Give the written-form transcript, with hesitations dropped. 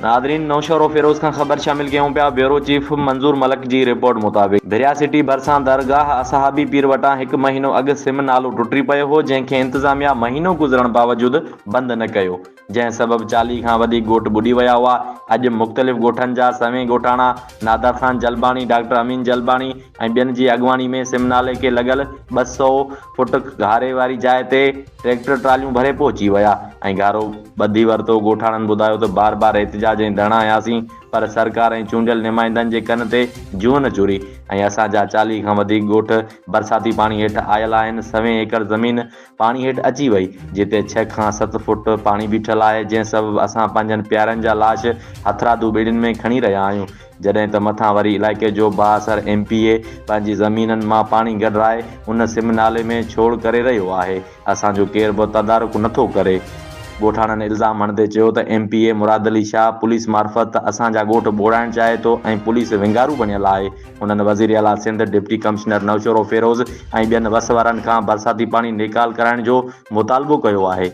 ناظرين نوشهروفيروز کان خبر شامل ڪيون پيا بيورو چيف منظور ملڪ جي رپورٽ مطابق ڀريا سٽي ڀرسان درگاهه اصحابي پير وٽان هڪ مهينو اڳ سم نالو ٽٽي پيو هو جنهن کي انتظاميا مهينو گذرڻ باوجود بند نه ڪيو جنهن سبب 40 کان وڌيڪ ڳوٺ ٻڏي ويا هئا اڄ مختلف ڳوٺن جا سوين ڳوٺاڻا نادر خان جلباڻي ڊاڪٽر امين جلباڻي ۽ ٻين جي اڳواڻي ۾ سم نالي کي لڳل 200 فوٽ گهاري واري جاء تي ٽريڪٽر ٽراليون ڀري پهچي ويا ۽ گهارو ٻڌي ورتو. ڳوٺاڻن ٻڌايو ته بار بار احتجاج ۽ ڌرڻا هنياسين پر سرڪار ۽ چونڊيل نمائندن جي ڪن تي جونء نه چوري ۽ اسان جا 40 کان وڌيڪ ڳوٺ برساتي پاڻي هيٺ آيل آهن، سوين ايڪڙ زمين پاڻي هيٺ اچي وئي، جتي ڇهه کان ست فوٽ پاڻي بيٺل آهي، جنهن سبب اسان پنهنجن پيارن جا لاش هٿرادو ٻيڙين ۾ کڻي رهيا آهيون. جڏهن ته مٿان وري علائقي جو بااثر ايم پي اي پنهنجي زمينن مان پاڻي گڏرائي ان سم نالي ۾ ڇوڙ ڪري رهيو آهي، اسان جو ڪير به تدارڪ نٿو ڪري. ڳوٺاڻن الزام هڻندي چيو ته M P A Murad Ali Shah police معرفت اسان جا ڳوٺ ٻوڙائڻ چاهي ٿو ۽ پوليس ونگارو بڻيل آهي. هنن وزيراعليٰ سنڌ، ڊپٽي ڪمشنر نوشهروفيروز ۽ ٻين وس وارن کان برساتي پاڻي نيڪال ڪرائڻ جو مطالبو ڪيو آهي.